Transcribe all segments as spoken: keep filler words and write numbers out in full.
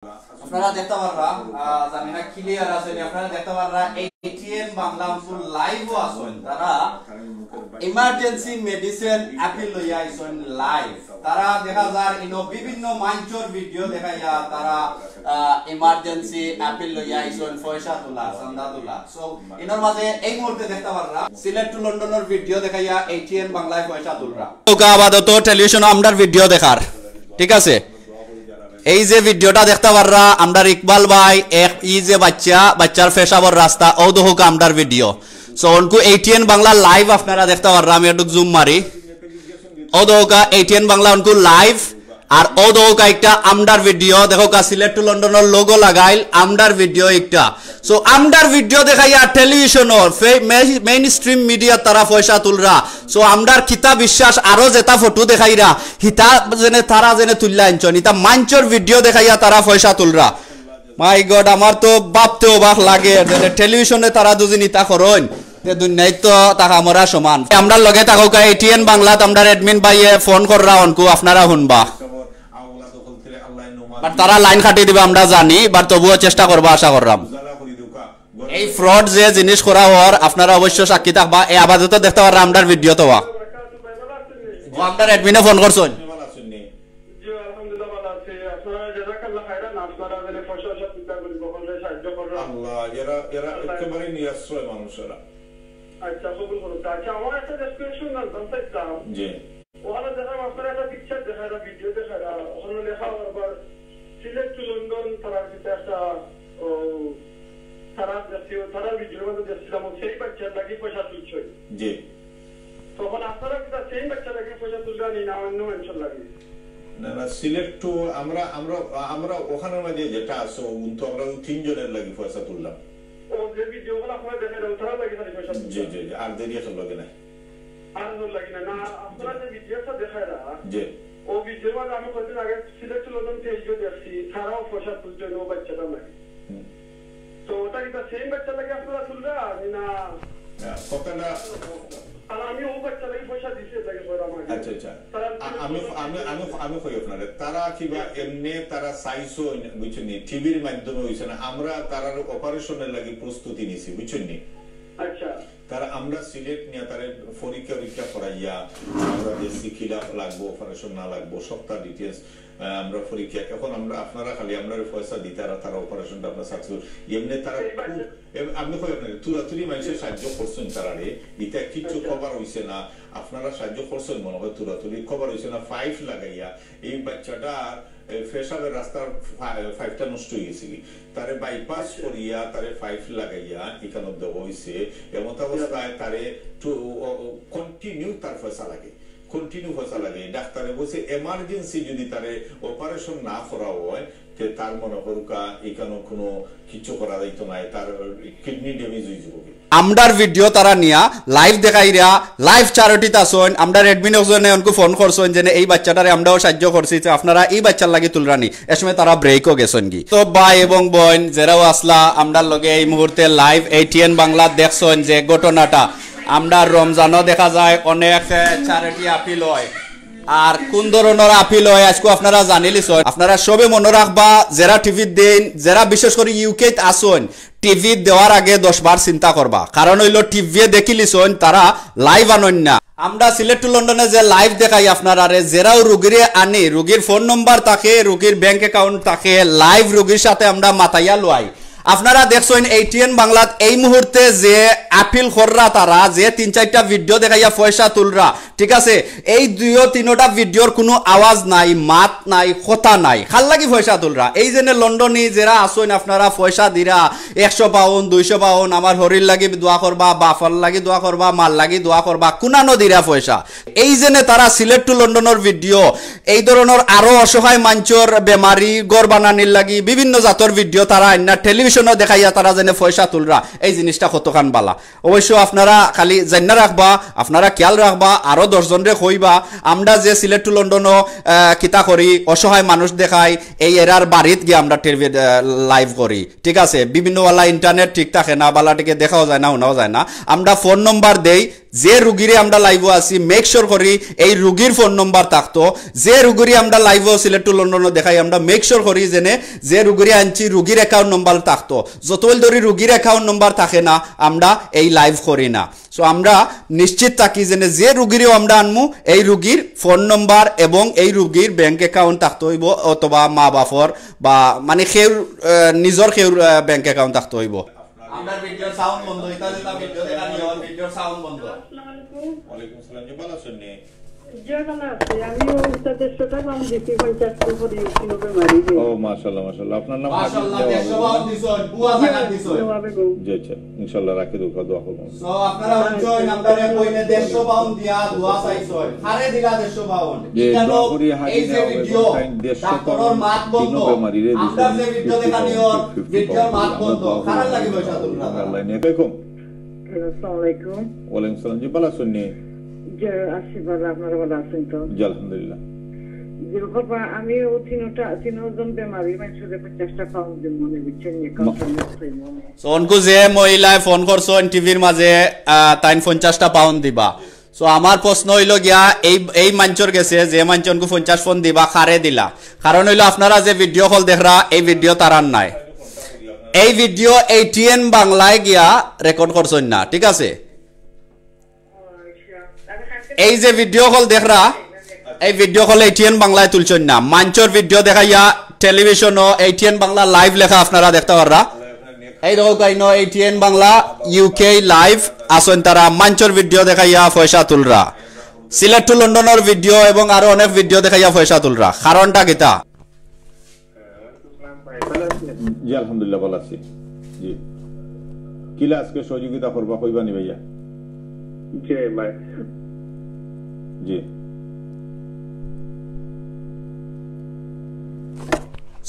আপনারা দেখতা পাররা, আহ, জানি না clear আছে নি, আপনারা দেখতা পাররা এটিএন বাংলা অনকু live-ও আছইন। তারা emergency medicine appeal লইয়া আইছইন live। তারা দেখা যার ইনো বিভিন্ন মানষর video দেখাইয়া তারা, আহ, emergency appeal লইয়া আইছইন, পয়সা তুলা, চান্দা তুলা। So, ইনোর মাঝে এই মুহূর্তে দেখতা পাররা সিলেট to লন্ডনর video দেখাইয়া এটিএন বাংলায় পয়সা তুলরা। ওকা আপাতত টেলিভিশন আমরার video দেখার, ঠিক আছে? এই যে videoটা দেখতা পাররা, আমরার ইকবাল ভাই, এক, ই যে বাচ্চা, বাচ্চার পেশাবর রাস্তা, ও দেখউক্কা আমরার video। So, অনকু এটিএন বাংলা live আপনারা দেখতা পাররা, আমি একটু zoom মারি। ও দেখউক্কা এটিএন বাংলা অনকু live, আর ও দেখউক্কা একটা আমরার video, দেখউক্কা সিলেট to লন্ডনর logo লাগাইল, আমরার video একটা। So, আমরার video দেখাইয়া টেলিভিশনর, ফে-, মে-, mainstream media তারা পয়সা তুলরা। So, আমরার কিতা বিশ্বাস আরো যেটা ফটো দেখাইরা, হিতা যেনে তারা যেনে তুললা আনছইন, ইতা মানষর video দেখাইয়া তারা পয়সা তুলরা। My God, আমার তো ভাবতে অবাক লাগে, যেনে টেলিভিশনে তারা যদি ইতা করইন, তে দুনিয়াত তো থাকা মরা সমান। আমরার লগে থাকউক্কা এটিএন বাংলাত আমরার admin ভাইয়ে ফোন কররা অনকু, আপনারা হুনবা। But তারা লাইন কাটি দিবা আমরা জানি, but তবুও চেষ্টা করবা আশা কররাম। এই fraud যে জিনিস করা অর, আপনারা অবশ্য সাক্ষী থাকবা। এ আপাতত দেখতা পাররা আমরার video তো ওয়া। ও আমরার admin-এ ফোন করছইন। জি, আলহামদুলিল্লাহ, ভালা আছি। আপনারা জাযাকাল্লাহ খাইরান, আপনারা যেনে পয়সা পয়সা চিন্তা করি, বহনরে সাহায্য কররা। আল্লাহ, এরা, এরা আল্লাহ। একেবারে নিরাশ্রয় মানুষ এরা। আচ্ছা, কবুল করুক। আচ্ছা, আমার একটা request জানতাম চাইতাম। জি। ওখানে দেখা আপনারা একটা picture দেখাইরা, video দেখাইরা, ওখানে লেখা বারবার সিলেট to লন্ডন, তারা কিতা একটা, ও, তারা দেখছি, তারা video-র মধ্যে দেখছিলাম, ও সেই বাচ্চার লাগি পয়সা তুলছে। জি। তখন আপনারা কিতা সেই বাচ্চার লাগি পয়সা তুলরা নি না অন্য মানুষের লাগি? না, না, সিলেট to আমরা, আমরা, আমরা ওখানের মাঝে যেটা আছে, ও কিন্তু আমরা ওই তিনজনের লাগি পয়সা তুললাম। ও যে video গুলো আপনারা দেখেন, ওটার লাগি খালি পয়সা জি, তুলছেন? জি, জি, আর দেরি এখন লগে নাই। আর ওর লাগি না, না, আপনারা যে video টা দেখাইরা, জি। ও video মানে আমি কয়েকদিন আগে সিলেট to লন্ডন page-ও দেখছি, তারাও পয়সা তুলছে ও বাচ্চাটার লাগি। হুম। তো ওটা কিতা same বাচ্চার লাগি আপনারা তুলরা, না? না, কথাটা আর আমি ও বাচ্চার লাগি পয়সা দিছি, এর লাগি কইরা আমাকে। আচ্ছা, আচ্ছা। তারা আ-, আমি, আমি, আমি, আমি কই আপনারে, তারা কিবা এমনে তারা চাইছইন, বুঝছইন নি? টিভির মাধ্যমে অইছে না, আমরা তারার operation-এর লাগি প্রস্তুতি নিছি, বুঝছইন নি? আচ্ছা। তারা আমরা সিলেট নিয়া তারে পরীক্ষা নিরীক্ষা করাইয়া, আমরা দেখছি কিলা লাগবো, operation না লাগবো, সবটা details, আহ, আমরা পরীক্ষা। এখন আমরা, আপনারা খালি আমরারে পয়সা দিতারা, তারা operation-টা আপনার successful। এমনে তারা এই খুব, বাচ্চা এম-, আমি কই আপনারে, তুরাতুরি মানুষে সাহায্য করছইন তারারে, ইটা কিচ্ছু আচ্ছা। খবর অইছে না, আপনারা সাহায্য করছইন মনে হয় তুরাতুরি, খবর অইছে না, পাইপ লাগাইয়া এই বাচ্চাটার, এ, পেশাবের রাস্তার ফা-, পাইপটা নষ্ট অই গেছে কি, তারে বাইপাস আচ্ছা। করিয়া, তারে পাইপ লাগাইয়া, এখানো দেওয়া অইছে, এমত অবস্থায় তারে টু-, ও, ও, continue তার পয়সা লাগে। Continue পয়সা লাগে। ডাক্তারে বলছে, emergency যদি তারে operation না করা হয়, তে তার মনে করুকা এখানো কোনো কিছু করা যাইতো না, তার kidney damage হয়ে যাবো। আমরার video তারা নিয়া live দেখাইরা, live charity-ত আছইন, আমরার admin একজনে অনকু ফোন করছইন যে এই বাচ্চাটারে আমরাও সাহায্য করছি, তো আপনারা এই বাচ্চার লাগি তুলরানি। এ সময় তারা break-ও গেছইন গি। তো ভাই এবং বইন যেরাও আছলা, আমরার লগে এই মুহূর্তে live এটিএন বাংলা দেখছইন যে ঘটনাটা, আমরার রমজানও দেখা যায় অনেক, এ, charity appeal হয়। আর কোন ধরনর appeal হয় আজকে আপনারা জানিলিছইন। আপনারা সবে মনো রাখবা, যেরা টিভিত দেইন, যেরা বিশেষ করি ইউকেত আছইন, টিভিত দেওয়ার আগে দশ বার চিন্তা করবা। কারণ অইলো টিভিয়ে দেখিলিছইন, তারা live আনইন না। আমরা সিলেট to লন্ডনে যে live দেখাই আপনারারে, যেরাও রুগীরে আনি, রুগীর ফোন নম্বর থাকে, রুগীর ব্যাংক অ্যাকাউন্ট থাকে, live রুগীর সাথে আমরা মাতাইয়া লওয়াই। আপনারা দেখছইন এটিএন বাংলাত এই মুহূর্তে যে appeal কররা তারা, যে তিন চাইরটা video দেখাইয়া পয়সা তুলরা, ঠিক আছে? এই দুইও তিনোটা video-র কোনো আওয়াজ নাই, মাত নাই, কথা নাই। কার লাগি পয়সা তুলরা? এই যেনে লন্ডনি যেরা আছইন আপনারা পয়সা দিরা, একশো পাউন্ড, দুইশো পাউন্ড, আমার হরির লাগি দোয়া করবা, বাফর লাগি দোয়া করবা, মার লাগি দোয়া করবা, কুনানো দিরা পয়সা। এই যেনে তারা সিলেট to লন্ডনর video, এই ধরনর আরো অসহায় মানষর বেমারি, ঘর বানানির লাগি বিভিন্ন জাতর video তারা আইন্না টেলিভিশনও দেখাইয়া তারা যেনে পয়সা তুলরা, এই জিনিসটা কতখান বালা। অবশ্য আপনারা খালি জাইন্না রাখবা, আপনারা খেয়াল রাখবা, আরো দশ জনরে কইবা, আমরা যে সিলেট to লন্ডনও, আহ, কিতা করি, অসহায় মানুষ দেখাই, এই এরার বাড়িত গিয়া আমরা টেলিভি-, আহ, live করি, ঠিক আছে? বিভিন্ন ওয়ালা internet ঠিক থাকে না, বালা টিকে দেখাও যায় না, হুনাও যায় না, আমরা ফোন নম্বর দেই, যে রুগীরে আমরা লাইভও আছি, মেক শিওর করি এই রুগীর ফোন নম্বর থাকতো। যে রুগীরে আমরা লাইভও সিলেট টু লন্ডনও দেখাই, আমরা মেক শিওর করি যেনে যে রুগীরে আনছি, রুগীর অ্যাকাউন্ট নম্বর থাকতো। যতদিন ধরি রুগীর অ্যাকাউন্ট নম্বর থাকে না, আমরা এই লাইভ করি না। সো আমরা নিশ্চিত থাকি যেনে যে রুগীরেও আমরা আনমু, এই রুগীর ফোন নম্বর এবং এই রুগীর ব্যাংক অ্যাকাউন্ট থাকতে হইব, অথবা মা বাপর বা মানে কেউর, আহ, নিজর কেউর, আহ, ব্যাংক অ্যাকাউন্ট থাকতে হইব। আপনার ভিডিওর সাউন্ড বন্ধ, এটা যেটা ভিডিও দেখানি হয়, ভিডিওর সাউন্ড বন্ধ। আসসালামু আলাইকুম। ওয়ালাইকুম আসসালাম, জি, ভালো আছেন নি? জি, ভালো আছি। আমি ওই তো দেড়শোটা পাউন্ড দিছি, পঞ্চাশটা করে দিছি, ওকে মারি দিই। ও, মাশাআল্লাহ, মাশাআল্লাহ। আপনার নাম হাবিব মাশাআল্লাহ, দেওয়া দেড়শো হবে। পাউন্ড দিছইন, বুয়া জাগাত দিছইন। দেওয়া হবে গো। জি, আচ্ছা। ইনশাআল্লাহ রাখি দোয়া, দোয়া করবো। So, আপনারা উজ্জ্বল নাম্বারে কইলে দেড়শো পাউন্ড দিয়া দোয়া চাইছইন। কারে দিলা দেড়শো পাউন্ড? জি, ইটা দোয়া তো করি হাবিব এই যে দেওয়া হবে, ভিডিও, তাই দেড়শো ডাক্তারর পাউন্ড মাত বন্ধ। তিনও বেমারিরে দিছে, আমরা যে ভিডিও দেখানি ওর, ফিফটি ভিডিওর পাউন্ড। মাত আমরা বন্ধ। দোয়া করবো। কারার লাগি পয়সা তুলরা? আল্লাহ নিয়ে কইকম। আসসালামু আলাইকুম। ওয়ালাইকুম সালাম। জি, ভালো আছেন নি? জি, আছি ভালো। আপনারা ভালো আছেন তো? জি, আলহামদুলিল্লাহ। জি, বাবা, আমি ও তিনোটা, তিনজন বেমারি মানুষরে পঞ্চাশটা পাউন্ড দিমু মনে, বুঝছেন নি? কনফার্ম হইছে মনে। So, অনকু যে মহিলায় ফোন করছইন টিভির মাঝে, আহ, তাইন পঞ্চাশটা পাউন্ড দিবা। So, আমার প্রশ্ন হইল গিয়া, এই, এই মানষর গেছে, যে মানষনকু পঞ্চাশ পাউন্ড দিবা, কারে দিলা? কারণ হইল আপনারা যে ভিডিও কল দেখরা, এই ভিডিও তারার নায়। এই ভিডিও এটিএন বাংলায় গিয়া রেকর্ড করছইন না, ঠিক আছে? এই যে ভিডিও কল দেখরা, এই ভিডিও কল এটিএন বাংলায় তুলছইন না। মানষর ভিডিও দেখাইয়া টেলিভিশনও এটিএন বাংলা লাইভ লেখা আপনারা দেখতা পাররা। এই দেখো কাইন এটিএন বাংলা ইউকে লাইভ আছইন তারা, মানষর ভিডিও দেখাইয়া পয়সা তুলরা। সিলেট টু লন্ডনর ভিডিও এবং আরো অনেক ভিডিও দেখাইয়া পয়সা তুলরা। কারণটা কিতা? জি, আলহামদুলিল্লাহ, ভালো আছি। জি। কিলা আজকে সহযোগিতা করবা, কইবা নি ভাইয়া? জি, ভাই। জি।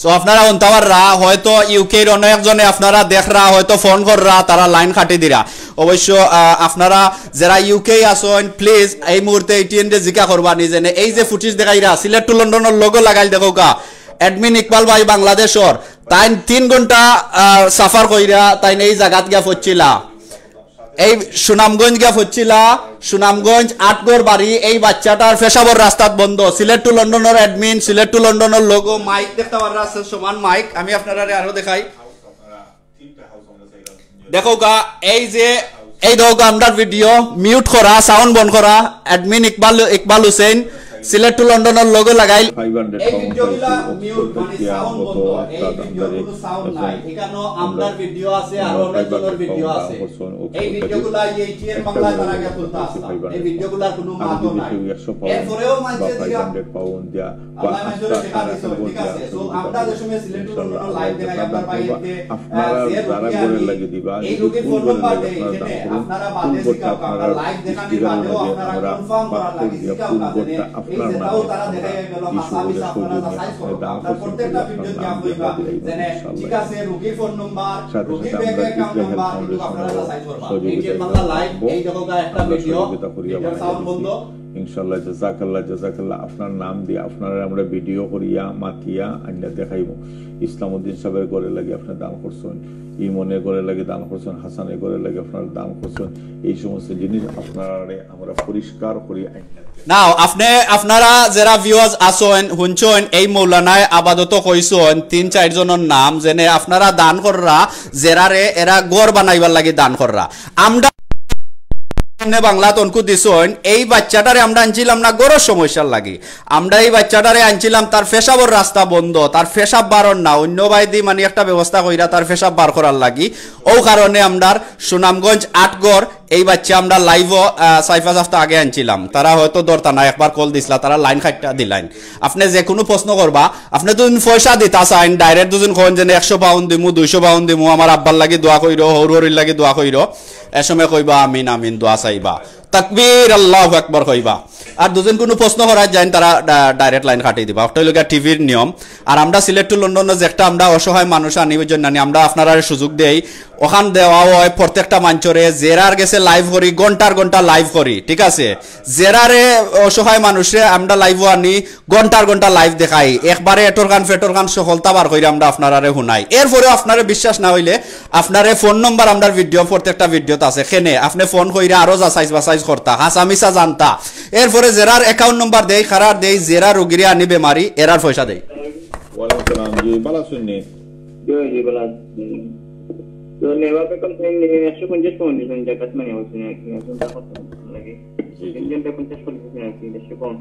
So, আপনারা হুনতা পাররা, হয়তো ইউকের অন্য একজনে আপনারা দেখরা, হয়তো ফোন কররা, তারা লাইন কাটি দিরা। অবশ্য, আহ, আপনারা যারা ইউকে আছইন, প্লিজ এই মুহূর্তে এটিএন রে জিকা করবা নি যেনে এই যে ফুটেজ দেখাইরা, সিলেট টু লন্ডনর লোগো লাগাইল দেখউক্কা। অ্যাডমিন ইকবাল ভাই বাংলাদেশর, তাইন তিন ঘন্টা, আহ, সাফার কইরা তাইন এই জাগাত গিয়া পৌঁছছিলা, এই সুনামগঞ্জ গিয়া পৌঁছছিলা, সুনামগঞ্জ আটঘর বাড়ি। এই বাচ্চাটার পেশাবর রাস্তাত বন্ধ। সিলেট টু লন্ডনর অ্যাডমিন, সিলেট টু লন্ডনর লোগো, মাইক দেখতা পাররা আছে, সমান মাইক। আমি আপনারারে আরো দেখাই। দেখউক্কা, এই যে, এই দেখউক্কা, আমরার ভিডিও মিউট করা, সাউন্ড বন্ধ করা, অ্যাডমিন ইকবাল, ইকবাল হুসেন, সিলেট টু লন্ডনর লোগো লাগাইল। এই ভিডিওগুলা মিউট, মানে সাউন্ড বন্ধ। এই ভিডিও কোনো সাউন্ড নাই। এখানো আমরার ভিডিও আছে, আর অনেকজনর ভিডিও আছে। এই ভিডিওগুলা এই এটিএন বাংলা তারা গিয়া তুলতা আসলা। এই ভিডিওগুলার কোনো মাতও নাই। এরপরেও মানষে জিগা আল্লাহ মানষরে টেকা দিছে, ঠিক আছে। So, আমরা যে সময় সিলেট টু লন্ডনর লাইভ দেখাই, আপনার ভাই এতে, আহ, যে রুগী আনি, এই রুগীর ফোন নম্বর দেই, এখানে আপনারা বাদে জিগাউক্কা, আমরা লাইভ দেখানির বাদেও আপনারা কনফার্ম করার লাগি জিগাউক্কা, যেনে এই যেটাও তারা দেখাইয়া গেল, হাছা মিছা আপনারা যাচাই করউক্কা, আপনার প্রত্যেকটা ভিডিও দিয়া কইবা, যেনে ঠিক আছে, রুগীর ফোন নম্বর, রুগীর ব্যাংক অ্যাকাউন্ট নম্বর, কিন্তু আপনারা যাচাই করবা। এটিএন বাংলা লাইভ, এই দেখউক্কা একটা ভিডিও, ভিডিওর সাউন্ড বন্ধ। ইনশাআল্লাহ, জাযাকাল্লাহ, জাযাকাল্লাহ। আপনার নাম দিয়া আপনারারে আমরা ভিডিও করিয়া, মাতিয়া, আনিয়া দেখাইমু। ইসলামউদ্দিন সাবর ঘরর লাগি আপনে দান করছইন, ইমনর ঘরর লাগি দান করছইন, হাসানর ঘরর লাগি আপনারা দান করছইন। এই সমস্ত জিনিস আপনারারে আমরা পরিষ্কার করি আনিয়া দেই। Now, আপনে, আপনারা যেরা ভিউয়ার্স আছইন, হুনছইন, এই মৌলানায় আপাতত কইছইন তিন চাইর জনর নাম, যেনে আপনারা দান কররা, যেরারে এরা ঘর বানাইবার লাগি দান কররা। আমরা এনে বাংলাত অনকু দিছইন, এই বাচ্চাটারে আমরা আনছিলাম না ঘরর সমস্যার লাগি। আমরা এই বাচ্চাটারে আনছিলাম, তার পেশাবর রাস্তা বন্ধ, তার পেশাব বারর না, অন্য বায়দি মানে একটা ব্যবস্থা কইরা তার পেশাব বার করার লাগি। অউ কারণে আমরার সুনামগঞ্জ আটঘর এই বাচ্চা আমরা লাইভও, আহ, চাইর পাঁচ হাপ্তা আগে আনছিলাম। তারা হয়তো ধরতা না, একবার কল দিছলা, তারা লাইন কাটিয়া দিলাইন। আপনে যে কুনু প্রশ্ন করবা, আপনে যুদি পয়সা দিতা চাইন, ডাইরেক্ট যুদি কইন যেনে একশো পাউন্ড দিমু, দুইশো পাউন্ড দিমু, আমার আব্বার লাগি দোয়া কইরো, হউর হউরির লাগি দোয়া কইরো, এ সময় কইবা, "আমিন, আমিন", দোয়া চাইবা। তাকবীর, আল্লাহু আকবার কইবা। আর দুজন কুনু প্রশ্ন করার যাইন, তারা ডা-, ডাইরেক্ট লাইন কাটি দিবা। ওটা অইলো গিয়া টিভির নিয়ম। আর আমরা সিলেট টু লন্ডনো যে একটা আমরা অসহায় মানুষ আনি, ওই জন্য আনি, আমরা আপনারারে সুযোগ দেই। ওখান দেওয়া হয় প্রত্যেকটা মানষরে, যেরার গেছে লাইভ করি, ঘন্টার ঘন্টা লাইভ করি, ঠিক আছে? যেরারে অসহায় মানুষরে আমরা লাইভও আনি, ঘন্টার ঘন্টা লাইভ দেখাই, একবারে এটর কান ফেটর কান সফলতা বার করি আমরা আপনারারে হুনাই। এরপরেও আপনারে বিশ্বাস না অইলে আপনারে ফোন নম্বর আমরার ভিডিও, প্রত্যেকটা ভিডিওত আছে, খেনে আপনে ফোন কইরা আরো যাচাইজ বাছাইজ করতা, হাছা মিছা জানতা। এরপরে যেরার অ্যাকাউন্ট নম্বর দেই, কারার দেই, যেরা রুগীরে আনি বেমারি, এরার পয়সা দেই। ওয়ালাইকুম সালাম, জি, ভালা আছইন নি? জি, জি, ভালা আছি। তো নেওয়া বেতন একশো পঞ্চাশ পাউন্ড দিছেন, জাকাত মানে হচ্ছে না, কি এখন তা করতে লাগে। জি, জি। তিনজনকে পঞ্চাশ করে দিছেন আর কি, দেড়শো পাউন্ড।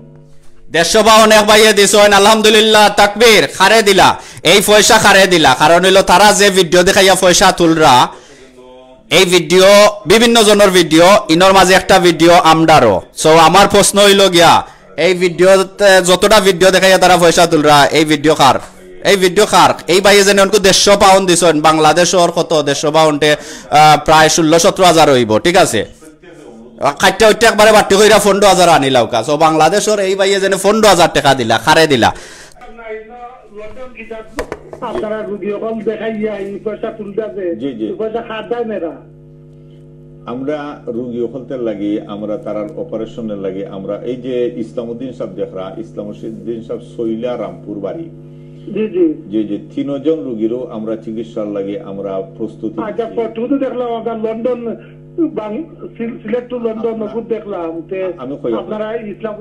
দেড়শো পাউন্ড এক ভাইয়ে দিছইন, আলহামদুলিল্লাহ, তাকবীর, কারে দিলা। এই পয়সা কারে দিলা, কারণ অইলো তারা যে ভিডিও দেখাইয়া পয়সা তুলরা, এই ভিডিও, বিভিন্ন জনর ভিডিও, ইনর মাঝে একটা ভিডিও আমরারও। So আমার প্রশ্ন অইলো গিয়া, এই ভিডিওতে যতটা ভিডিও দেখাইয়া তারা পয়সা তুলরা, এই ভিডিও কার? এই ভিডিও কার? এই ভাইয়ে যেনে অনকু দেড়শো পাউন্ড দিছইন, বাংলাদেশর কত? দেড়শো পাউন্ডে, আহ, প্রায় ষোলো সতেরো হাজার অইবো, ঠিক আছে? কাটতে উঠতে একবারে বাট্টি কইরা পনেরো হাজার আনিলাউকা। So বাংলাদেশর এই ভাইয়ে যেনে পনেরো হাজার টেকা দিলা, কারে দিলা? লন্ডন কিতা আপনারা রুগী অকল দেখাইয়া এই পয়সা তুলতা যে, জি, জি। এই পয়সা কার দেয় এরা? আমরা রুগী অকলতের লাগি, আমরা তারার অপারেশনের লাগি, আমরা এই যে ইসলামউদ্দিন সাহেব দেখরা, ইসলামউদ্দিন সাহেব সইলা রামপুর বাড়ি। জি, জি। জি, জি, তিনজন রুগীরও আমরা চিকিৎসার লাগি আমরা প্রস্তুতি আচ্ছা, নিচ্ছি। ফটো তো দেখলাম আপনার লন্ডন, বাং-, সিল-, সিলেট টু লন্ডন, আচ্ছা। নগদ দেখলাম। তে আমি কই আপনার আপনারা ইসলাম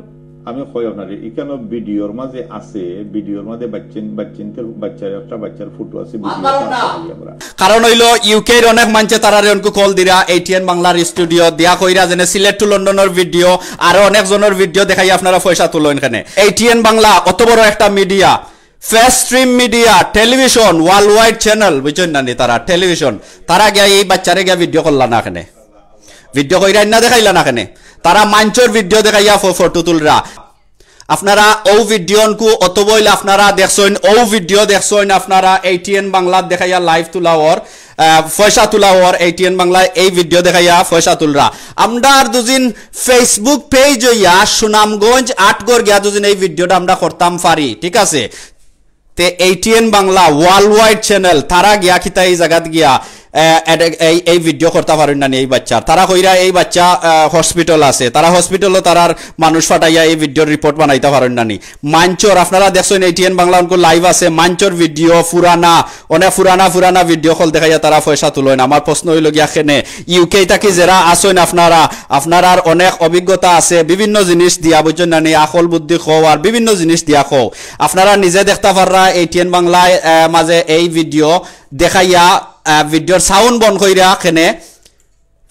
আমি কই আপনারে, ইখানো ভিডিওর মাঝে আছে, ভিডিওর মাঝে বাচ্চাইন-, বাচ্চাইনতে-, বাচ্চার একটা বাচ্চার ফটো আছে, ভিডিওটা আছে খালি আমরা। কারণ অইলো ইউকের অনেক মানষে তারারে অনকু কল দিরা, এটিএন বাংলার স্টুডিও দিয়া কইরা যেনে সিলেট টু লন্ডনর ভিডিও, আরো অনেক জনর ভিডিও দেখাইয়া আপনারা পয়সা তুলইন কেনে। এটিএন বাংলা অত বড় একটা media, face stream media, television, world wide channel, বুঝছইন না নি তারা, টেলিভিশন, তারা গিয়া এই বাচ্চারে গিয়া ভিডিও করলা না কেনে? ভিডিও কইরা আইন্না দেখাইলা না কেনে? তারা মানষর ভিডিও দেখাইয়া ফ-, ফটো তুলরা। আপনারা অউ ভিডিও অনকু অত বইল আপনারা দেখছইন, অউ ভিডিও দেখছইন আপনারা এটিএন বাংলাত দেখাইয়া লাইভ তুলা অর, আহ, পয়সা তুলা অর, এটিএন বাংলায় এই ভিডিও দেখাইয়া পয়সা তুলরা। আমরার দুদিন Facebook পেজ অইয়া সুনামগঞ্জ আটগর গিয়া দুদিন এই ভিডিওটা আমরা করতাম পারি, ঠিক আছে? তে এটিএন বাংলা ওয়ার্ল্ড ওয়াইড চ্যানেল, তারা গিয়া কিতা এই জাগাত গিয়া, আহ, এড-, এই, এই ভিডিও করতা পারইন না নি এই বাচ্চার? তারা কইরা এই বাচ্চা, আহ, হসপিটাল আছে, তারা হসপিটালো তারার মানুষ পাঠাইয়া এই ভিডিওর রিপোর্ট বানাইতা পারইন না নি? মানষর, আপনারা দেখছইন এটিএন বাংলা অনকু লাইভ আছে, মানষর ভিডিও পুরানা, অনেক পুরানা পুরানা ভিডিও কল দেখাইয়া তারা পয়সা তুলইন। আমার প্রশ্ন অইলো গিয়া কেনে, ইউকে থাকি যেরা আছইন আপনারা, আপনারার অনেক অভিজ্ঞতা আছে, বিভিন্ন জিনিস দিয়া, বুঝছইন না নি, আকল বুদ্ধি কও আর বিভিন্ন জিনিস দিয়া কও। আপনারা নিজে দেখতা পাররা এটিএন বাংলায়, আহ, মাঝে এই ভিডিও দেখাইয়া, আহ, ভিডিওর সাউন্ড বন্ধ কইরা কেনে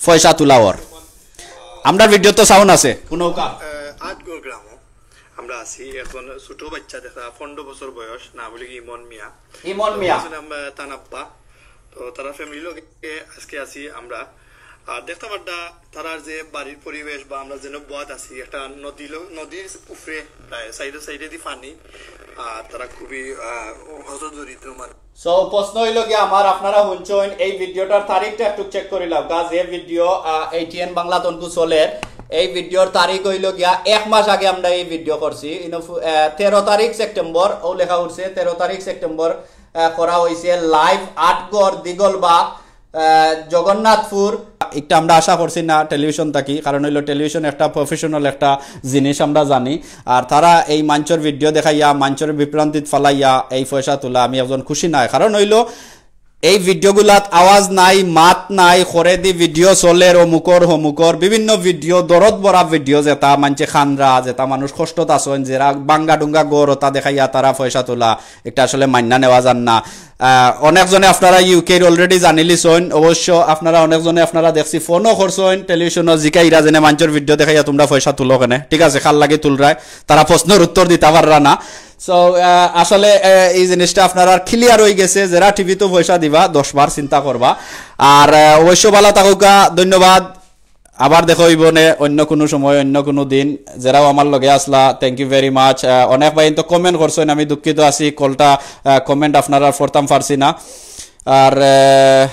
পয়সা তুলা অর। আমরার ভিডিও তো সাউন্ড আছে, কুনু কা- আহ, আটগর গ্রামো আমরা আছি। এখন ছোট বাচ্চা দেখা, পনেরো বছর বয়স, নাম অইলো ইমন মিয়া। ইমন মিয়া। বলছিলাম, আহ, তানাব্বা। তো তারা ফ্যামিলির লগে আজকে আছি আমরা। আর দেখতা পাররা তারার যে বাড়ির পরিবেশ বা আমরা যেন বওয়াত আছি, একটা নদী ল-, নদীর উপরে প্রায় সাইডে সাইডেদি পানি, আর তারা খুবই, আহ, হতদরিদ্র মানুষ। So, প্রশ্ন অইলো গিয়া আমার, আপনারা হুনছইন, এই ভিডিওটার তারিখটা একটু চেক করিলাউক্কা, যে ভিডিও, আহ, এটিএন বাংলাত অনকু চলের, এই ভিডিওর তারিখ অইলো গিয়া এক মাস আগে আমরা এই ভিডিও করছি, ইনো ফু-, আহ, তেরো তারিখ সেপ্টেম্বর, অউ লেখা উঠছে তেরো তারিখ সেপ্টেম্বর, আহ, করা অইছে লাইভ আটগর দিগলবাগ, আহ, জগন্নাথপুর। একটা আমরা আশা করছি না টেলিভিশন থাকি, কারণ অইলো টেলিভিশন একটা প্রফেশনাল একটা জিনিস আমরা জানি। আর তারা এই মানষর ভিডিও দেখাইয়া মানষর বিভ্রান্তিত ফালাইয়া এই পয়সা তুলা আমি একজন খুশি নায়। কারণ অইলো এই ভিডিওগুলাত আওয়াজ নাই, মাত নাই, করেদি ভিডিও চলের অমুকর হমুকর, বিভিন্ন ভিডিও, দরদ ভরা ভিডিও, যেটা মানষে কান্দরা, যেটা মানুষ কষ্টত আছইন, যেরা ভাঙ্গা ডুঙ্গা ঘর অতা দেখাইয়া তারা পয়সা তুলা, একটা আসলে মাইন্না নেওয়া যার না। আহ, অনেকজনে আপনারা ইউকের already জানিলিছইন, অবশ্য আপনারা অনেকজনে আপনারা দেখছি ফোনও করছইন, টেলিভিশনও জিকাইরা যেনে মানষর ভিডিও দেখাইয়া তোমরা পয়সা তুলো কেনে, ঠিক আছে, কার লাগি তুলরায়, তারা প্রশ্নর উত্তর দিতা পাররা না। So, আহ, আসলে, আহ, এই জিনিসটা আপনারার ক্লিয়ার অই গেছে, যেরা টিভিত পয়সা দিবা, দশ বার চিন্তা করবা। আর, আহ, অবশ্য ভালা থাকুক্কা, ধন্যবাদ। আবার দেখা অইবো নে অন্য কুনু সময়, অন্য কুনু দিন। যেরাও আমার লগে আছলা, thank you very much। আহ, অনেক ভাইয়াইন্তে কমেন্ট করছইন, আমি দুঃখিত আছি, কলটা, আহ, কমেন্ট আপনারার পড়তাম পারছি না। আর, আহ,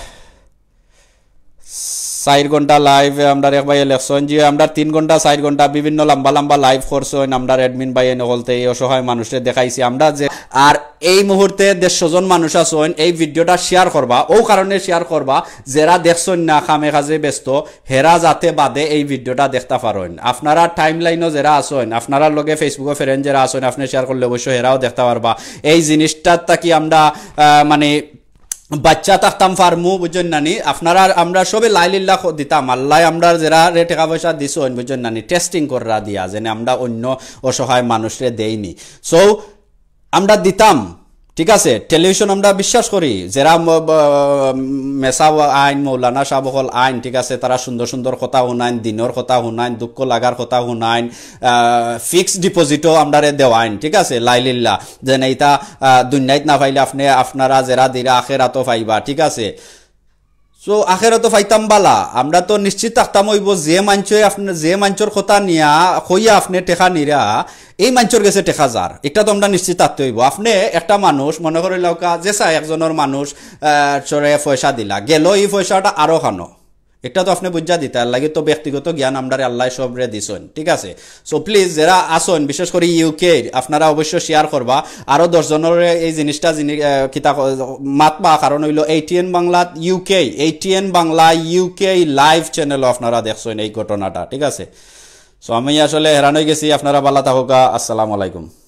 চাইর ঘন্টা লাইভ, আমরার এক ভাইয়ে লেখছইন যে আমরার তিন ঘন্টা, চাইর ঘন্টা বিভিন্ন লম্বা লম্বা লাইভ করছইন, আমরার অ্যাডমিন ভাইয়াইন অকলতে এই অসহায় মানুষরে দেখাইছি আমরা যে। আর এই মুহূর্তে দেড়শো জন মানুষ আছইন, এই ভিডিওটা শেয়ার করবা, অউ কারণে শেয়ার করবা, যেরা দেখছইন না, কামে কাজে ব্যস্ত, হেরা যাতে বাদে এই ভিডিওটা দেখতা পারইন। আপনারা টাইমলাইনও যেরা আছইন, আপনারার লগে Facebook-ও ফ্রেন্ড যেরা আছইন, আপনে শেয়ার করলে অবশ্য হেরাও দেখতা পারবা। এই জিনিসটার থাকি আমরা, আহ, মানে, বাচ্চা থাকতাম ফার্মু, বুঝছইন নানি? আপনারা আমরা সবে লাইলিল্লাহ খ-, দিতাম, আল্লাহ আমরা যেরা রে টেকা পয়সা দিছইন, বুঝছইন নানি? টেস্টিং কররা দিয়া, যেনে আমরা অন্য অসহায় মানুষরে দেইনি। সো আমরা দিতাম, ঠিক আছে? টেলিভিশন আমরা বিশ্বাস করি, যেরা ম-, ব-, মেসাব আইন, মৌলানা সাব অকল আইন, ঠিক আছে? তারা সুন্দর সুন্দর কথা হুনাইন, দিনর কথা হুনাইন, দুঃখ লাগার কথা হুনাইন, ফিক্সড ডিপোজিটও আমরারে দেওয়াইন, ঠিক আছে? লাইলিল্লাহ, যেনে ইতা আহ, দুনিয়াত না পাইলে আপনে, আপনারা যেরা দিরা আখেরাতও পাইবা, ঠিক আছে? সো আখেরাতও পাইতাম বালা, আমরা তো নিশ্চিত থাকতাম অইবো যে মানষে আপনে, যে মানষর কথা নিয়া কইয়া আপনে টেকা নিরা, এই মানষর গেছে টেকা যার, একটা তো আমরা নিশ্চিত থাকতে অইবো। আপনে একটা মানুষ মনে করিলাউক্কা, যে চাই একজনর মানুষ, আহ, চরে পয়সা দিলা, গেল এই পয়সাটা আরো খানো, একটা তো আপনে বুঝা দিতা, এর লাগি তো ব্যক্তিগত জ্ঞান আমরারে আল্লাহ সবরে দিছইন, ঠিক আছে? সো প্লিজ, যেরা আছইন, বিশেষ করি ইউকে, আপনারা অবশ্য শেয়ার করবা, আরো দশ জনরে এই জিনিসটা জিনি-, আহ, কিতা ক-, মাতবা, কারণ অইলো ATN Bangla UK, ATN Bangla UK live চ্যানেলও আপনারা দেখছইন এই ঘটনাটা, ঠিক আছে? সো আমি আসলে হেরান অই গেছি, আপনারা বালা থাকউক্কা, আসসালামু আলাইকুম।